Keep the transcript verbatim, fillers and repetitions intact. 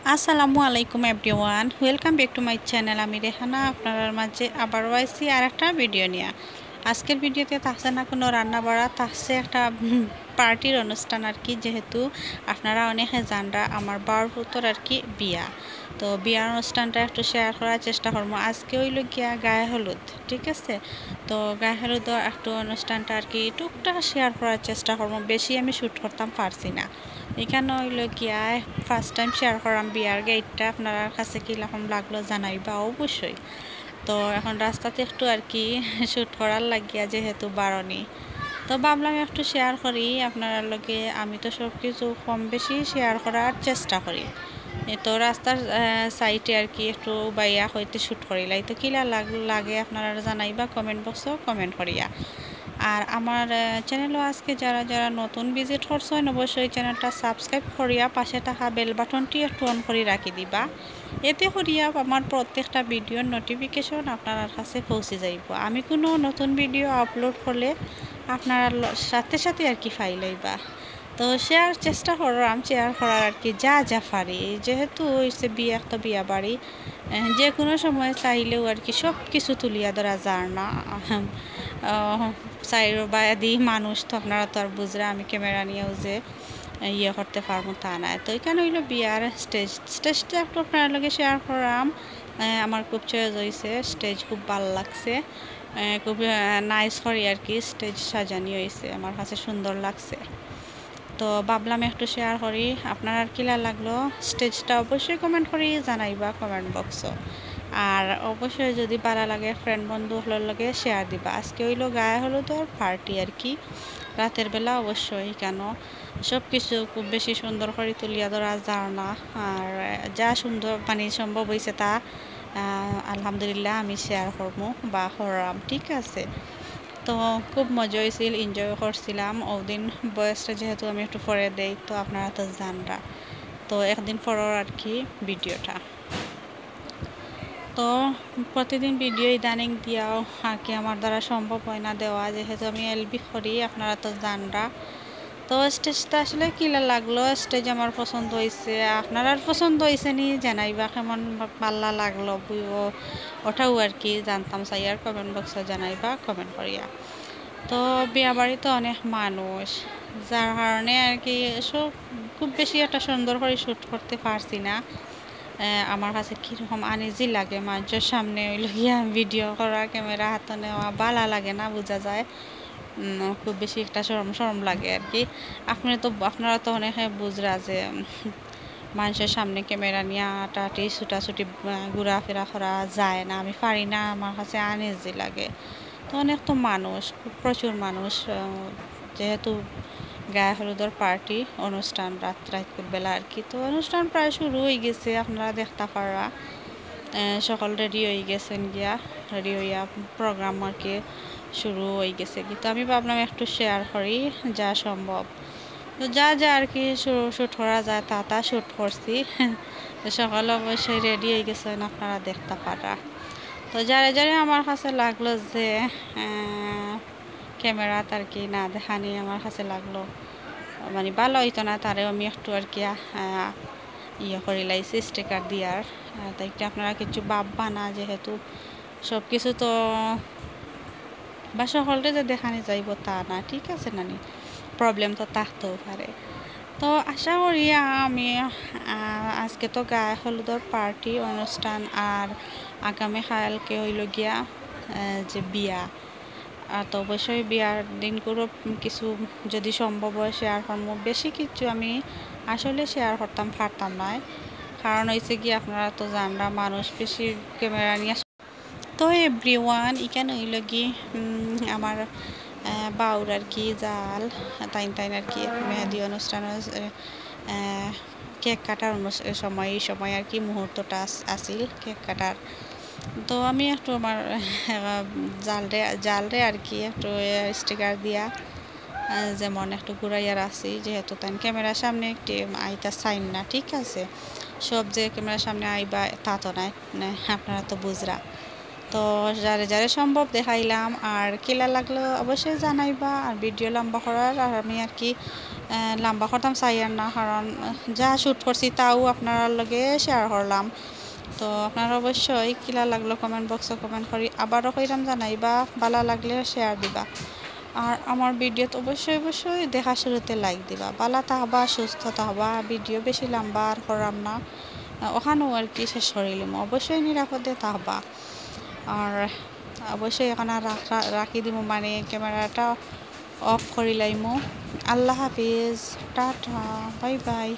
আসসালামু আলাইকুম everyone, welcome back to my channel। আমি রেহানা আপনারার মাঝে আবারও আইছি আর একটা ভিডিও নিয়া। আজকের ভিডিওতে থাকছে না কোনো রান্না বাড়া, থাকছে একটা, উম, পার্টির অনুষ্ঠান আর কি। যেহেতু আপনারা অনেকে জানরা আমার বাউর পুতর আর কি বিয়া, তো বিয়ার অনুষ্ঠানটা একটু শেয়ার করার চেষ্টা করবো। আজকে অইলো গিয়া গায়ে হলুদ, ঠিক আছে? তো গায়ে হলুদর একটু অনুষ্ঠানটা আর কি টুকটাক শেয়ার করার চেষ্টা করবো, বেশি আমি শ্যুট করতাম পারছি না। ইখানো অইলো গিয়া ফার্স্ট টাইম শেয়ার করাম বিয়ার গেটটা, আপনারার কাছে কিরকম লাগলো জানাইবা অবশ্যই। তো এখন রাস্তাত একটু আর কি শ্যুট করার লাগিয়া যেহেতু বারনি, তো ভাবলাম একটু শেয়ার করি আপনারার লগে। আমি তো সব কিছু কম বেশি শেয়ার করার চেষ্টা করি। এ তো রাস্তার, আহ, সাইডে আর কি একটু বাইয়া হইতে শ্যুট করিলাই। তো কিলা লাগ-, লাগে আপনারা জানাইবা কমেন্ট বক্সো কমেন্ট করিয়া। আর আমার, আহ, চ্যানেলও আজকে যারা যারা নতুন ভিজিট করছেন, অবশ্যই চ্যানেলটা সাবস্ক্রাইব করিয়া পাশে থাকা বেল বাটনটি একটু অন করি রাখি দিবা। এতে করিয়া আমার প্রত্যেকটা ভিডিওর নোটিফিকেশন আপনারার কাছে পৌঁছে যাইব। আমি কোনো নতুন ভিডিও আপলোড করলে আপনারা ল-, সাথে সাথে আর কি পাই লাইবা। তো শেয়ার চেষ্টা কররাম, শেয়ার করার আর কি যা যা পারি। যেহেতু হইছে বিয়া, একটা বিয়া বাড়ি, আহ, যে কোনো সময় চাইলেও আর কি সব কিছু তুলিয়া ধরা যার না। আহ, চাইরো বায়াদি মানুষ তো আপনারা তো আর বুঝরা, আমি ক্যামেরা নিয়েও যে ইয়ে করতে পারবো তা না। তো ইখান অইলো বিয়ার স্টেজ, স্টেজটা একটু আপনারার লগে শেয়ার করাম। আহ, আমার খুব চয়েস হইছে, স্টেজ খুব ভালা লাগছে। আহ, খুব, আহ, নাইস করি আর কি স্টেজ সাজানি হইছে, আমার কাছে সুন্দর লাগছে। তো ভাবলাম একটু শেয়ার করি, আপনারার কিলা লাগলো স্টেজটা অবশ্যই কমেন্ট করি জানাইবা কমেন্ট বক্সো। আর অবশ্যই যদি ভালা লাগে ফ্রেন্ড বন্ধু অকলর লগে শেয়ার দিবা। আজকে অইলো গায়ে হলুদর পার্টি আর কি, রাতের বেলা অবশ্যই কেন সব কিছু খুব বেশি সুন্দর করি তুলিয়া ধরা যার না। আর যা সুন্দর মানে সম্ভব হইছে তা, আহ, আলহামদুলিল্লাহ আমি শেয়ার করমু বা কররাম, ঠিক আছে? তো খুব মজা হইছিল, এনজয় করছিলাম। ওদিন ভয়েসটা যেহেতু আমি একটু পরে দেই, তো আপনারা তো জানরা, তো একদিন পরর আর কি ভিডিওটা। তো প্রতিদিন ভিডিও ইদানিং দিয়াও আর কি আমার দ্বারা সম্ভব হয় না দেওয়া, যেহেতু আমি এলবি করি, আপনারা তো জানরা। তো স্টেজটা আসলে কিলা লাগলো, স্টেজ আমার পছন্দ হইছে, আপনারার পছন্দ হইছে নি জানাইবা, কেমন বা-, ভালা লাগলো, বুঝবো, ওটাও আর কি জানতাম চাই, আর কমেন্ট বক্সে জানাইবা কমেন্ট করিয়া। তো বিয়া বাড়িত অনেক মানুষ, যার কারণে আর কি সব খুব বেশি একটা সুন্দর করে শ্যুট করতে পারছি না। আহ, আমার কাছে কীরকম আনইজি লাগে, মানুষের সামনে অইলো গিয়া ভিডিও করা, ক্যামেরা হাতে নেওয়া, ভালা লাগে না, বুঝা যায়। উম, খুব বেশি একটা শরম শরম লাগে আর কি। আপনি তো, আপনারা তো অনেকে বুঝরা যে, উম, মানুষের সামনে ক্যামেরা নিয়া আটাআটি, ছুটাছুটি, আহ, ঘোরাফেরা করা যায় না, আমি পারি না, আমার কাছে আনইজি লাগে। তো অনেক তো মানুষ, খুব প্রচুর মানুষ, আহ, যেহেতু গায়ে হলুদর পার্টি অনুষ্ঠান রাত, রাইতকুর বেলা আর কি। তো অনুষ্ঠান প্রায় শুরু হয়ে গেছে, আপনারা দেখতা পাররা। আহ, সকল রেডি হয়ে গেছেন গিয়া, রেডি হইয়া প্রোগ্রাম আর কি শুরু হয়ে গেছে কি। তো আমি ভাবলাম একটু শেয়ার করি যা সম্ভব। তো যা যা আর কি শু-, শ্যুট করা যায় তা তা শ্যুট করছি। তো সকল অবশ্যই রেডি হয়ে গেছেন, আপনারা দেখতা পাররা। তো যারে যারে আমার কাছে লাগলো যে, আহ, ক্যামেরাত আর কি না দেখানি আমার কাছে লাগলো মানে ভালা হইতো না, তারেও আমি একটু আর কি, আহ, ইয়ে করিলাইছি স্টিকার দিয়ার। আহ, তাই একটু আপনারা কিছু ভাববা না, যেহেতু সব কিছু তো বা সকলরে যে দেখানি যাইব তা না, ঠিক আছে নানি? প্রবলেম তো থাকতেও পারে। তো আশা করি আমি, আহ, আজকে তো গায়ে হলুদর পার্টি অনুষ্ঠান, আর আগামী কালকে হইল গিয়া, আহ, যে বিয়া। আর তো অবশ্যই বিয়ার দিনকুরও কিছু যদি সম্ভব হয় শেয়ার করমু। বেশি কিছু আমি আসলে শেয়ার করতাম পারতাম না, কারণ হইছে কি আপনারা তো জানরা মানুষ বেশি ক্যামেরা নিয়া। তো এভরিওয়ান, ইখান হইল কি, উম, আমার, আহ, বাউর আর কি জাল, তাইন তাইন আর কি মেহেদি অনুষ্ঠান, আহ, কেক কাটার অনুস-, সময়, এই সময় আর কি মুহূর্তটা আস-, আছিল কেক কাটার। তো আমি একটু আমার জালরে, জালরে আর কি একটু, আহ, স্টিকার দিয়া, আহ, যেমন একটু ঘুরাইয়া রাখছি, যেহেতু তাইন ক্যামেরার সামনে একটি আইতা চাইন না, ঠিক আছে? সব যে ক্যামেরার সামনে আইবা তা তো নাই, মানে আপনারা তো বুঝরা। তো যারে যারে সম্ভব দেখাইলাম, আর কিলা লাগলো অবশ্যই জানাইবা। আর ভিডিও লম্বা করার আর আমি আর কি আহ, লম্বা করতাম চাইয়ার না, কারণ, আহ, যা shoot করছি তাও আপনারার লগে share করলাম। তো আপনারা অবশ্যই কিলা লাগলো comment box-ও comment করি আবারও কইরাম জানাইবা, বালা লাগলে share দিবা। আর আমার video-ত অবশ্যই অবশ্যই দেখা শুরুতে like দিবা। বালা থাকবা, সুস্থ থাকবা, video বেশি লম্বা আর করাম না। আহ, ওখানেও আর কি শেষ করিলিমু। অবশ্যই নিরাপদে থাকবা। আর অবশ্যই এখন আর রাখ-, রা-, রাখি দিমু, মানে camera-টা off করি লাইমু। আল্লাহ হাফিজ, টাটা, bye bye।